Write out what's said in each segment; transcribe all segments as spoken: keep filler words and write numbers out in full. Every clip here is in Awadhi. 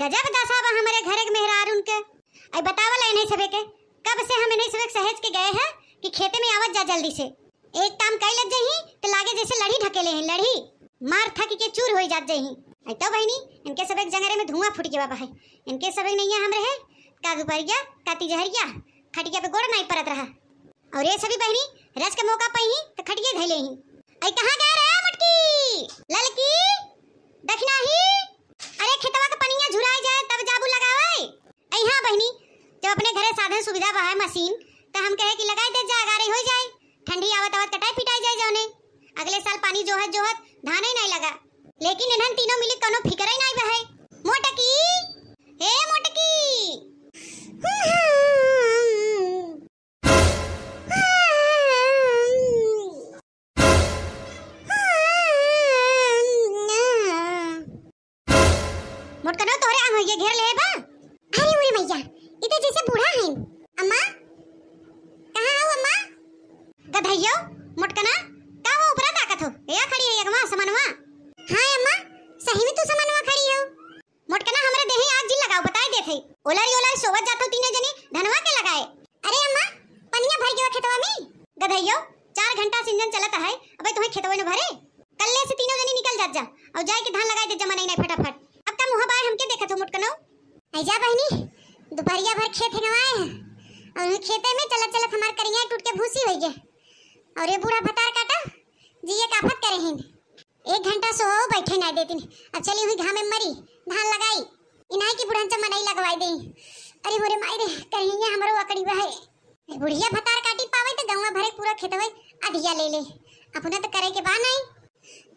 गजब दसा बा हमरे घरे के मेहरारून के। आई बतावल इन्हें सबे के, कब से हम इन्हें सबे के सहेज के गए हैं कि खेते में आवत जा जल्दी से। एक काम कई लग जही त लागे जैसे लड़ी ढकेले हैं, लड़ी। मार थक के चूर होई जात जही। आई तो बहिनी, इनके सबे के जंगरे में धुआं फूट गया बा है। इनके सबे नैया हमरे है, का दुपहरिया, का तिजहरिया, खटिया पे गोड़ नाई परत रहा। और ये सभी बहिनी रस के मौका पई ही त खटिया धैले ही। आई कहाँ गए रे मोटकी, ललकी, दखिना ही? अरे खेतवा के पनिया झुराई जाए तब जाबू लगावे। आई हाँ बहिनी, जब अपने घरे साधन सुविधा बा है मशीन, त हम कहे कि लगाई दे जा, अगारे होई जाए, ठंडी आवत आवत कटाई पिटाई जाए जौने, अगले साल पानी जोहत जोहत धाने नाई लगा। लेकिन इन्हन तीनों मिली कौनो फिकर ही नाई बा है। मोटकी, हे मोटकी। मोटकनो तोहरे आंग होइए घेर ले बा। अरे मोरे मैया, ई तो जैसे बूढ़ा है। अम्मा, कहाँ हो अम्मा? गधैयो, मोटकना, का हो ऊपरा ताकत हो? ए खड़ी है अगवा समनवा। हाँ अम्मा, सही में तू समनवा खड़ी हो। मोटकना हमरे देही आग जिन लगाओ, बताए देत है। ओलरी ओलरी सोवत जात हो तीनों जनी, धनवा के लगाए। अरे अम्मा, पनिया भर गया खेतवा में। गधैयो, चार घंटा से इंजन चलत है, अबे तुम्हें खेतवा में भरे? कल्ले से तीनों जनी निकल जात जा, और जाए के धान लगाए दे जमा नहीं, नहीं फटाफट। अब का मुँह बाय हमके देखत हो मोटकनो? आई जा बहिनी, दुपहरिया भर खेत हेंगवाए हैं, और उन्हें खेते में चलत चलत हमार करिया टूट के भूसी होई गए, और ये बूढ़ा भतार काटा जिए का आफत करे हैं। एक घंटा सोहो बैठे ना देतिन। अब चली हुई घामे मरी, धान लगाई। इनाई की बुढ़न से मनई लगवाई देई। अरे मोरे माई रे, करिया हमरो अकड़ी बा है। ए बुढ़िया भतार काटी पावे तो गौवा भरे पूरा खेतवे अधिया ले ले। अपना तो करे के बा नहीं।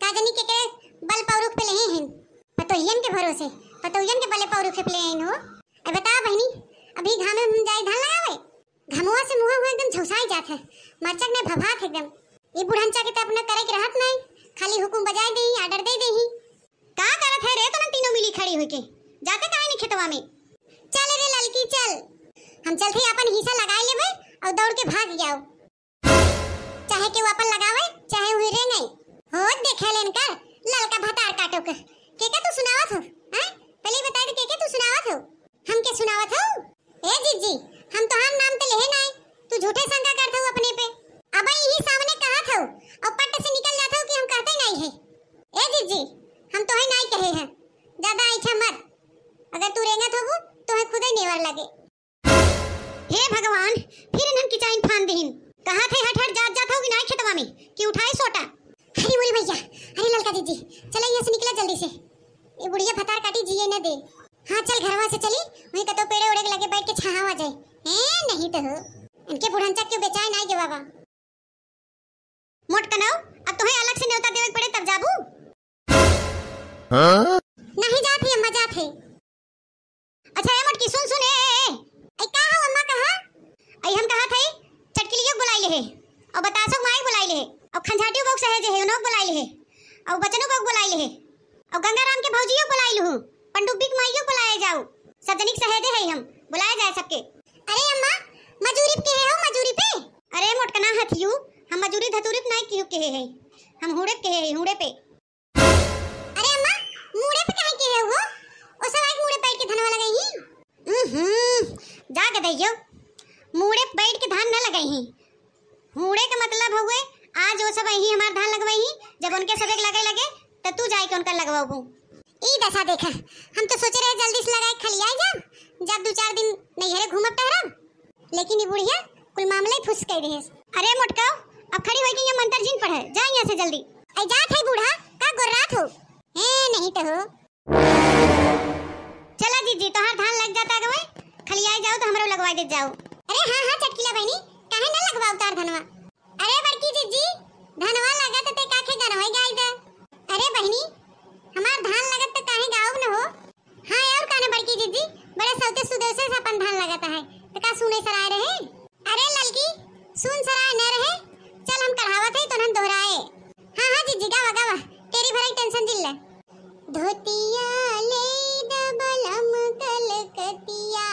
का जनी के, के बल पौरुख पे लेहे हैं। पतोहियन के भरोसे, पतोहियन के बले पौरुख पे लेहे हैं हो। ए बता बहिनी, अभी घामे हम जाए धान लगावे? घमवा से मुँह हुआ एकदम झौसाई जात है, मरचक ने भभात है एकदम। ई बुढ़नचा के तो अपना करे के रहत नहीं, खाली हुकुम बजाए देही, order दे देही। का करत है रे तोहन तीनों मिली खड़ी होके? जाते काहे नहीं खेतवा में? चल रे ललकी चल, हम चलते अपन हिस्सा लगाए लेबे और दौड़ के भाग जाओ। चाहे केहू अपन लगावे, चाहे हुई रे नहीं। हो देखे लेन कर ललका भतार काटो के। के के तू सुनावत हो? हैं? पहले बता दे के के तू सुनावत हो? हमके सुनावत हो? ए जिज्जी, हम तोहार नाम तो लेहे नाई, तू झूठे शंका करत हो अपने पे। अब यही सामने कहत हो और पट्ट से निकल जात हो कि हम कहते नाई है। ए जिज्जी, हम तोहे नाई कहे हैं, ज्यादा ऐठा मत। अगर तू रेंगत होबू, तोहे खुदे नेवर लगे। हे भगवान, फिर इन्हन किचाइन फान दिहिन। कहत है हट हट जात जात हो कि नाई खेतवा में कि उठाए सोटा। अरे मोरी मैया, अरे ललका जिज्जी, चला यहाँ से निकला जल्दी से। ये बुढ़िया भतार काटी जिए न दे। हाँ चल घरवा से चली, वहीं कतो पेड़े ओड़े के लगे बैठ के छहावा जाए। हैं, नहीं तो हो। इनके बुढ़नचा क्यों बेचाए नाई के बाबा। मोटकनऊ, अब तोहे अलग से न्योता देवे के पड़े तब जाबू। हाँ? नहीं जात ही अम्मा, जात ही। अच्छा ए मोटकी सुन सुन, ए, ए, ए। ऐ का हो अम्मा कहा? ऐ हम कहा थे, चटकिलियो बुलाई ले है, और बतासो माई बुलाई ले है, और खंझाटियो बहू सहेजे है, उन्हों बुलाई ले है, और बचनो बहू बुलाई ले है, और गंगाराम के भौजियो बुलाई लू, पंडुब्बी के माइयो बुलाए जाऊ, सब जनिक सहेजे है हम, बुलाए जाए सबके। अरे अम्मा, मजूरी पे कहे हो, मजूरी पे? अरे मोटकना हथियू, हम मजूरी धतूरी पे नहीं किहू कहे है, हम हुड़े पे कहे है, हुड़े पे। अरे अम्मा, मूड़े पे काहे के है वो? ओ सब आज मूड़े बैठ के धनवा लगाई ही। हम्म, जा गदइयो, मूड़े पे बैठ के धान न लगाई ही। हूड़े के मतलब हुए, आज वो सब यही हमार धान लगवाई ही, जब उनके सबे के लगे लगे, त तू जाए के उनका लगवाबू। ई दशा देखा, हम तो सोचे रहे जल्दी से लगाए खलियाए जा, जब दू चार दिन नैहरे घूमब टहरब। लेकिन ई बुढ़िया कुल मामला ही फुस कह देहेस। अरे मोटकाओ, अब खड़ी होई के यहाँ मंत्र जिन पढ़े, जा यहाँ से जल्दी। ऐ जात है बूढ़ा, का गोर्रात हो? ए, नहीं तो हो। चला जीजी, तोहार धान लग जाता गवे, खलियाए जाओ तो हमरो लगवाई देत जाओ। अरे हाँ, हाँ, चटकिला बहिनी, काहे न लगवाओ तार धनवा? अरे बड़की जीजी, धनवा लगत ते काखे गनवे गाई दे। अरे बहिनी, हमार धान लगत ते काहे गाओ न हो? हाँ और काने बड़की जीजी, बड़े सौते सुदेसे से अपन धान लगाता है, तो का सुने सराय रहे? अरे ललकी, सुन सराय न रहे, चल हम कढ़ावत है, तोनहन दोहराए। हाँ, हाँ जीजी, गावा, गावा, तेरी भलाई tension जिन ले। धोतिया ले द बलम कलकतिया,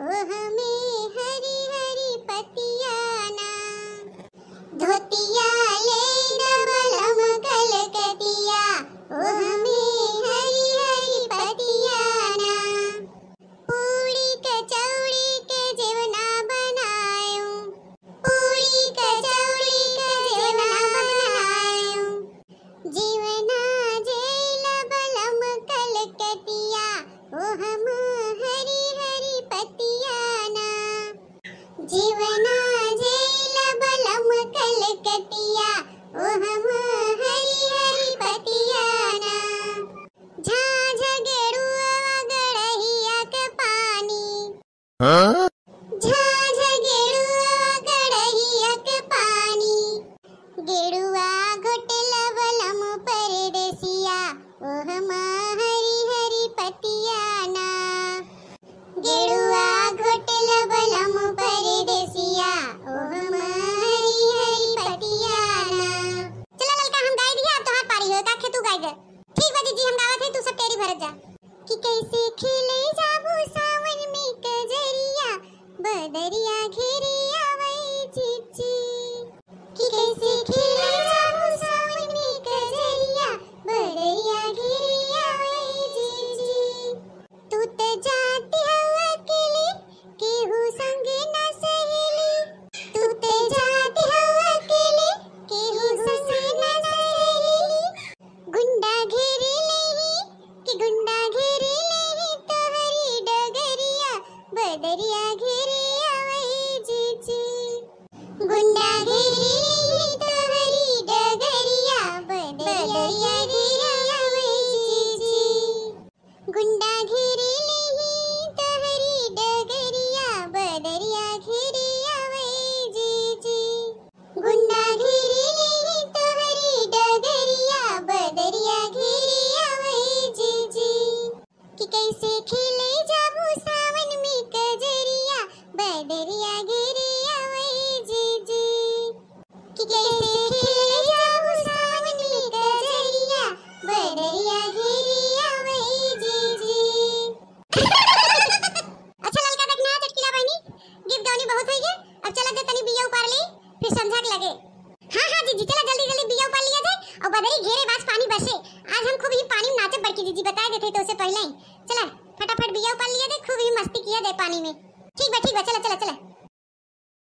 ओह में हरी हरी पतिया ना। धोतिया ले द बलम कलकतिया, ओह में हरी हरी पतिया ना। कि कैसे खिले जाबू सावन में कजरिया, बदरिया घेरे आवै जीजी। कि कैसे खिले जाबू सावन में कजरिया, बदरिया घेरे आवै जीजी। तू त जाती हवा अकेले, केहू संग ना सहेली। तू त जाती हवा अकेले, केहू संग ना सहेली। गुंडा घेरे लेही, कि गुंडा घेरे लेही तोहरी डगरिया, बदरिया घेरे आवै जीजी। गुंडा घेरे लेही तोहरी डगरिया, बदरिया घेरे आवै जीजी। गुंडा घेरे लेही तोहरी डगरिया, बदरिया घेरे आवै जीजी। गुंडा घेरे लेही तोहरी डगरिया, बदरिया घेरे आवै जीजी। कि कैसे खिले जाबू सावन में कजरिया, बदरिया घेरे आवै जीजी। कि कैसे खिले जाबू सावन में कजरिया, बदरिया घेरे आवै जीजी। अच्छा ललका, देखना चटकीला बहिनी, गीत गवनी बहुत होइ गए, अब चला जा तनी बिया उपार ले, फिर संझा के लगे। हाँ हाँ जीजी, चला जल्दी जल्दी बिया उपार लिया जाए और बदरी घेरे बाज पानी बरसे। आज हम खूब ही पानी में नाचब बड़की जीजी, बताए देते तो उसे पहले ही। चला फटाफट बिया उपार लिया जाए, खूब ही मस्ती किया जाए पानी में। ठीक बा ठीक बा, चला चला चला।